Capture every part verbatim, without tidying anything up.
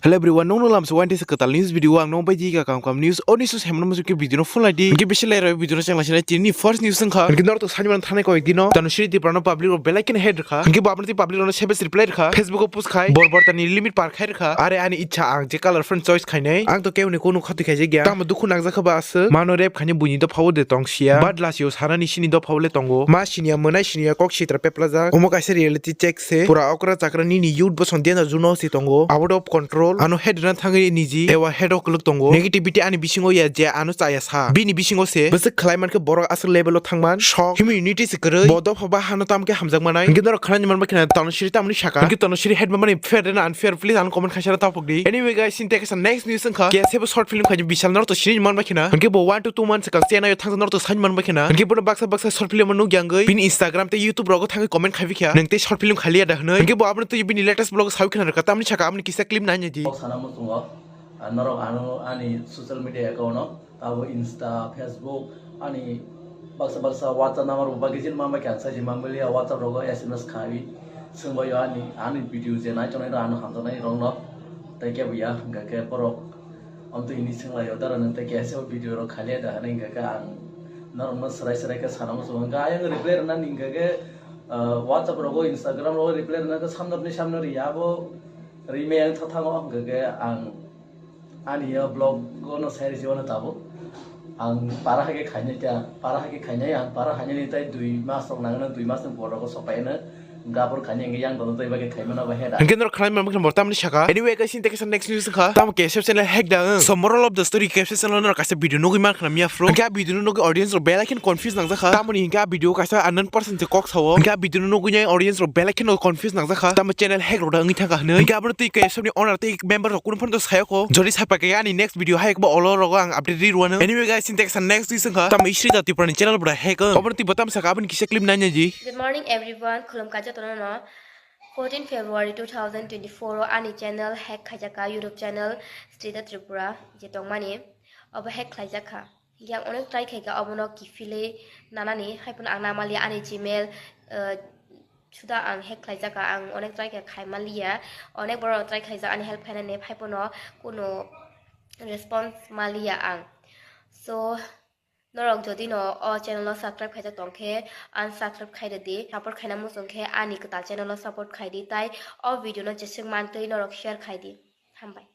Hello everyone, nokno lamsa wainti se kwtal news video ang nokbai di ka kam kam news. O news hemno musu ke video no full naidi. Ke bisi lai roi video no chengla sinai tini first news wngkha. Ke norok to sani man thanai koi dino. Tanushree Tripura no public rok belai kene hate rwkha. Ke bo aboni public rok no sebes reply rwkha. Facebook o post khai. Bor bor tani limit par khai rwkha. Are ani ichha ang je color friend choice khainai. Ang to keu ni kunu khati khaijak ya. Tamo dukhu nangjak kha ba aswk. Mano rep khaini buini dopha o de tong siya. Bad lasio sanani sini dopha o le tongo. Ma siniya mwnai siniya kok sitra peplajak. Omo kaisa reality check se. Pura okra chakra nini youth bo son dena juno si tongo. Out of control. Ano head rwna thangwi niji. Ewa head o kwlwk tongo. Negativity ani bisingo ya je ano chaya sa. Bini bisingo se. Bwswk khlai mankhe borok aswk level o thangman. Shock. Humanity se kwrwi. Bo dopha ba hano tamkhe hamjak manai. Hinkhe norok khlai manma khina Tanushree tamni saka. Hinkhe Tanushree head mamani fair and unfair, please ano comment khaisa tapok di. Anyway guys, sini tekesa next news wngkha. K S F short film khaini bisal norok to sini manma khina. Hinkhe bo one to two months ka chena yo thangsa norok to sani manma khina. Hinkhe bono baksa baksa short film nukya wngwi bini Instagram tei YouTube rogo thangwi comment khaibi kha. Nang tei short film khaliya da hwnwi. Hinkhe bo abono twi bini latest vlog sawi khina rwkha. Tamni saka amoni kisa clip nanya di. Kok sana muchungo, ah, norok ano ani social media account o, abo Insta, Facebook, ani baksa baksa WhatsApp number bo bagwi jin manbai kha, ang sai jin manbai liya, WhatsApp rogo S M S khai swngbai o ani, ani video je naitongnai rok ano hamjaknai rokno, tei kebo ya, hwnkha khe borok amtwi hini swnglaio, dara nwng tei kaisa video rok khaliya da hwnwi hwnkha khe ang norokno swrai swrai khe sana muchungo, hwnkha ayang reply rwnani hwnkha khe, ah, WhatsApp rogo, Instagram rogo reply rwna khe samnorni samno riya, abo rimai ang thango, hwnkha khe ang Ani ya vlog gono sai risi wano tabuk. Ang para hake khainai ta, para hake khainai, ang para hainani tai dui mas rok nangno, dui mas ni borok sopaino gabur khainai, yang dono tai bagwi khaimano ba heda. Hingke norok khlai mamkhe borok tamni saka. Anyway guys, sini tekesa next news kha. Tamo K S F channel hack da. So moral of the story, K S F channel norok kaisa video nugwi man khna miya phro. Hingke a video nugwi audience rok belai khen confuse nangjakha. Tamoni hingke a video kaisa unknown person se kok sao. Hingke a video nugwi audience rok belai khen confuse nangjakha. Tamo channel hack rok da wngwi thangkha hwnwi. Hingke aboni twi K S F ni owner tei member rok kunu phano sayoko. Jodi sapa khe ani next video hai ekba olo rogo ang update ri rwano. Anyway guys, sini tekesa next news wngkha. Tamo Isrita Tripura ni channel bwrwi hack wng. Oboni twi bo tamo saka aboni kisa clip naina di. Good morning everyone, khulumkha jotono no. Fourteen February two thousand twenty-four o ani channel hack khaijakha, YouTube channel Isrita Tripura je tongmani, obo hack khlaijakha. Yang onek try khaika obono kiphilwi nanani, haiphano ang namaliya ani Gmail, eh, suda ang hack khlaijaka, ang onek try khe khaimaliya, onek borok try khaijak ani help khainani, haiphano kuno response maliya ang. So, norok jodi no o channel o subscribe khaijak tongkhe, unsubscribe khairwdi, support khaina muchungkhe ani kwtal channel o support khaidi, tai o video no jeswk mantwi norok share khaidi. Hambai.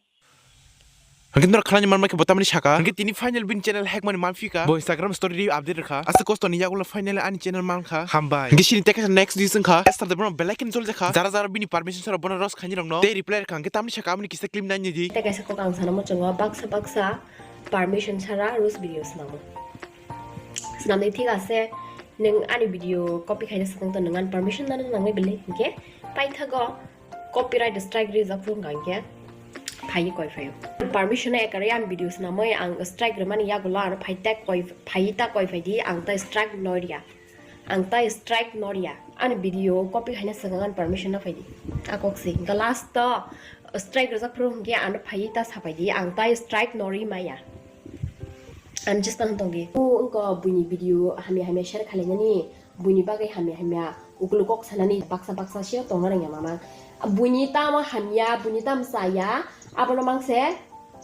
Hingke norok khlai manma khe bo tamni saka. Hingke tini final bini channel hack mani manphika. Bo Instagram story ri update rwkha. Asa kosto ni yagulo final ani channel mankha. Hambai. Hingke sini tekesa next news wngkha. Esther de bono belai khen jol jakha. Jara jara bini permission sara bono roast khaini rokno. Tei reply rwkha. Hingke tamni saka amoni kisa clip naini di. Tei kaisa kok ang sana muchungo baksa baksa permission sara roast video swnamo. Swnamni thik ase. Nwng ani video copy khaina swkang to nwng ani permission nani nangnai belai. Hingke paithago copyright strike rijak phuru hwnkha hinkhe phaiwi koi phaio. Permission ekari ang video swnamwi ang strike rwmani yagulo ano phai ta koi, phai ta koi phaidi, ang ta strike no riya. Ang ta strike no riya. Ani video copy khaina swkang ani permission no phaidi. A kok si. Hwnkha last to strike rijak phuru hwnkhe ano phai ta saphaidi, ang ta strike no ri maya. Ang just tong tongdi. O wngkha buini video hamya hamya share khlainani. Buini bagwi hamya hamya ukuluk kok sanani baksa baksa se tongna rwngya mama. Buini tamo hamya, buini tamo chaya, abono mangse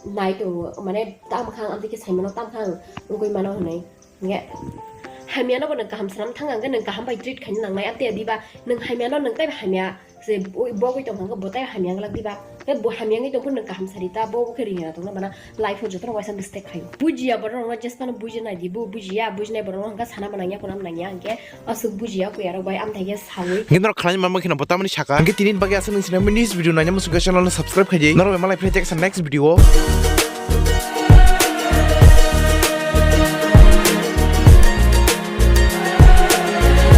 nai tongo, mane tamo khang amtwi khe saimano, tamo khang wngwi mano hwnwi. Nge hamyano bo nwng kaham sanam thang, ang khe nwng kaham bai treat khaina nangnai, amtwi diba nwng hamyano nwng taibo hamya se bo-, bogwi tong kha, bo taibo hamya wng glak diba? Khe bo hamya wngwi tong phuru nwng kaham sari ta, bo bo khe ringya tongna bana. Life o jotono waisa mistake khaio. Bujiya borok rokno jesphano bujinai di, bo bujiya, bujinai borok rok hwnka sana bo nangya, kunam nangya, hwnkhe aswk bujiya, kuyarok bai amthai khe sawi. Hwnkhe norok khlai manma kheno bo tamoni saka. Hwnkhe tini bagwi aswk nung sinai next video naina muchungkha channel no subscribe khaidi. Norok bai malai phai teksa next video o.